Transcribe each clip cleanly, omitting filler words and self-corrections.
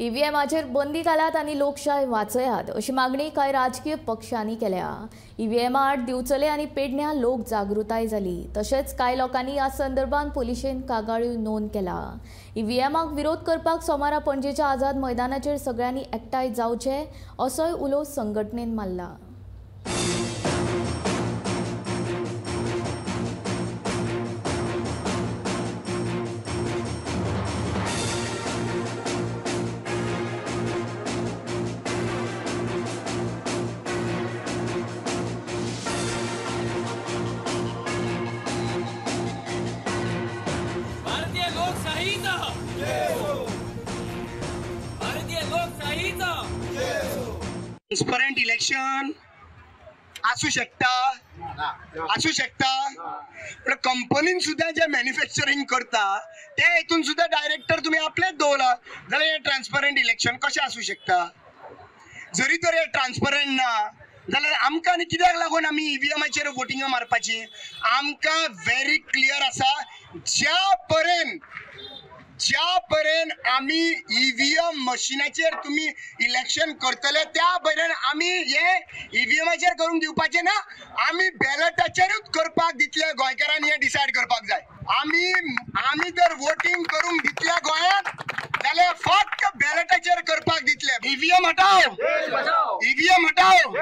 ईव्हीएमाचेर बंदी घालात आनी लोकशाय वाचयात अशी मागणी कांय राजकीय पक्षांनी केल्या। ईव्हीएमा आड दिवचले आनी पेडण्यां लोक जागृताय जाली। तशेंच कांय लोकांनी ह्या संदर्भात पुलिशेन कागाळ्यो नोंद केला। ईव्हीएमाक विरोध करपाक सोमारा पणजेच्या आझाद मैदानाचेर सगळ्यांनी एकठांय जावचे असोय उलो संघटनेन मारला। ट्रान्सपरंट इलेक्शन आसू शकता, आसू शकता, पण कंपनीन सुद्धा जे मॅन्युफॅक्चरिंग करता ते हेतून सुद्धा डायरेक्टर तुम्ही आपलेच दवरला जाल्यार हे ट्रान्सपरंट इलेक्शन कशें आसू शकता? जरी तर हे ट्रान्सपरंट ना जाल्यार आमकां आनी कित्याक लागून आमी ईव्हीएमाचेर वोटिंगां मारपाची? आमकां व्हेरी क्लियर आसा, ज्या पर्यंत आमी ईव्हीएम मशिनाचेर तुमी इलेक्शन करतले त्या पर्यंत आमी हे ईव्हीएमाचेर करूंक दिवपाचे ना, आमी बॅलटाचेरूच करपाक दितले। गोंयकारांनी हें डिसायड करपाक जाय। आमी जर वोटींग करूंक दितले गोंयांत जाल्यार फक्त बॅलटाचेर करपाक दितले। ईव्हीएम हटाव, ईव्हीएम हटाव।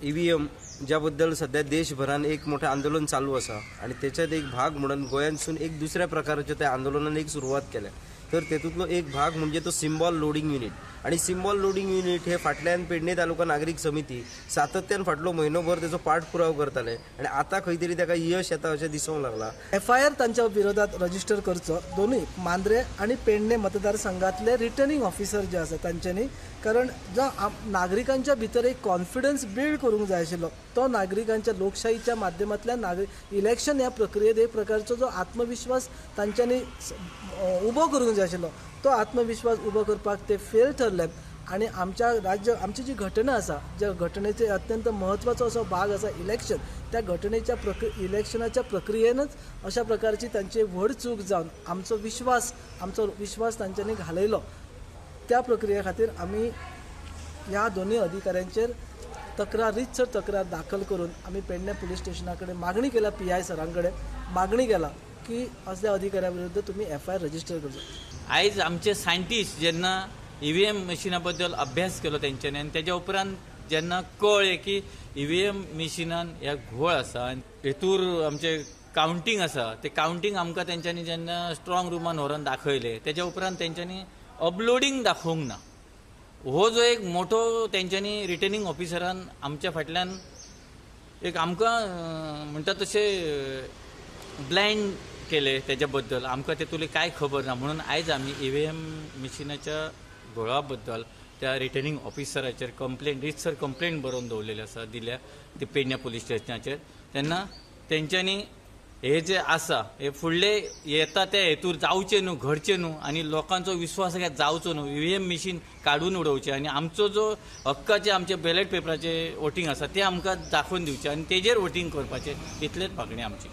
ईव्हीएम ज्याबद्दल सध्या देशभरान एक मोठें आंदोलन चालू आसा आनी तेच्यात एक भाग म्हणून गोंयांतसून एक दुसऱ्या प्रकारच्या त्या आंदोलनान एक सुरवात केल्या। तर तेतूंतलो एक भाग म्हणजे तो सिम्बॉल लोडींग युनीट आनी सिम्बॉल लोडींग युनीट हे फाटल्यान पेडणे तालुका नागरीक समिती सातत्यान फाटलो म्हयनोभर तेचो पाठपुराव करताले आनी आतां खंय तरी ताका यश येता अशें दिसूंक लागलां। एफआयआर तांच्या विरोधात रजिस्टर करचो दोनूय मांद्रे आनी पेडणे मतदारसंघातले रिटर्निंग ऑफिसर जे आसा तांच्यांनी, कारण जो नागरिकांच्या भितर एक कॉन्फिडन्स बिल्ड करूंक जाय आशिल्लो तो नागरिकांच्या लोकशाहीच्या माध्यमांतल्यान नागरीक इलेक्शन ह्या प्रक्रियेत एक प्रकारचो जो आत्मविश्वास तांच्यांनी उबो करूंक जाय आशिल्लो तो आत्मविश्वास उबो करपाक ते फेल ठरले। आनी आमच्या राज्य आमची जी घटना आसा, ज्या घटनेचे अत्यंत म्हत्वाचो असो भाग आसा इलेक्शन, त्या घटनेच्या इलेक्शनाच्या प्रक्रियेनच अशा प्रकारची तांची व्हड चूक जावन आमचो विश्वास तांच्यांनी घालयलो। त्या प्रक्रिये खातीर आमी ह्या दोनूय अधिकाऱ्यांचेर तक्रार रितसर तक्रार दाखल करून आमी पेडणे पुलीस स्टेशना कडेन मागणी केल्या, पी I सरां कडेन मागणी केला की असल्या अधिकाऱ्या विरुद्ध तुम्ही एफआयआर रजिस्टर करचो। आयज आमचे सायंटिस्ट जेन्ना ईव्हीएम मशिना बद्दल अभ्यास केलो तेंच्यांनी आनी तेज्या उपरांत जेन्ना कळ्ळें की ईव्हीएम मशिनान ह्या घोळ आसा आनी हेतूर आमचें कावंटींग आसा तें कावंटींग आमकां तेंच्यांनी जेन्ना स्ट्रॉंग रुमान व्हरोन दाखयलें तेज्या उपरांत तेंच्यांनी अपलोडींग दाखोवंक ना। हो जो एक मोठो तेंच्यांनी रिटर्निंग ऑफिसरान आमच्या फाटल्यान एक आमकां म्हणटा तशें ब्लायंड केले तेज्या बद्दल आमकां तेतुली कांय खबर ना। म्हणून आयज आमी ईव्हीएम मशिनाच्या घोळा बद्दल त्या रिटर्निंग ऑफिसराचेर कंप्लेन रितसर कंप्लेन बरोवन दवरलेली आसा, दिल्या ती पेडण्या पुलीस स्टेशनाचेर। तेन्ना तेंच्यांनी हे जे आसा हे फुडले येता ते हेतूर जावचें न्हू, घडचें न्हू आनी लोकांचो विश्वास जावचो न्हू, ईव्हीएम मशीन काडून उडोवचें आनी आमचो जो हक्काचें आमचे बॅलेट पेपराचें वोटींग आसा तें आमकां दाखोवन दिवचें आनी तेजेर वोटींग करपाचें, इतलेंच मागणी आमची।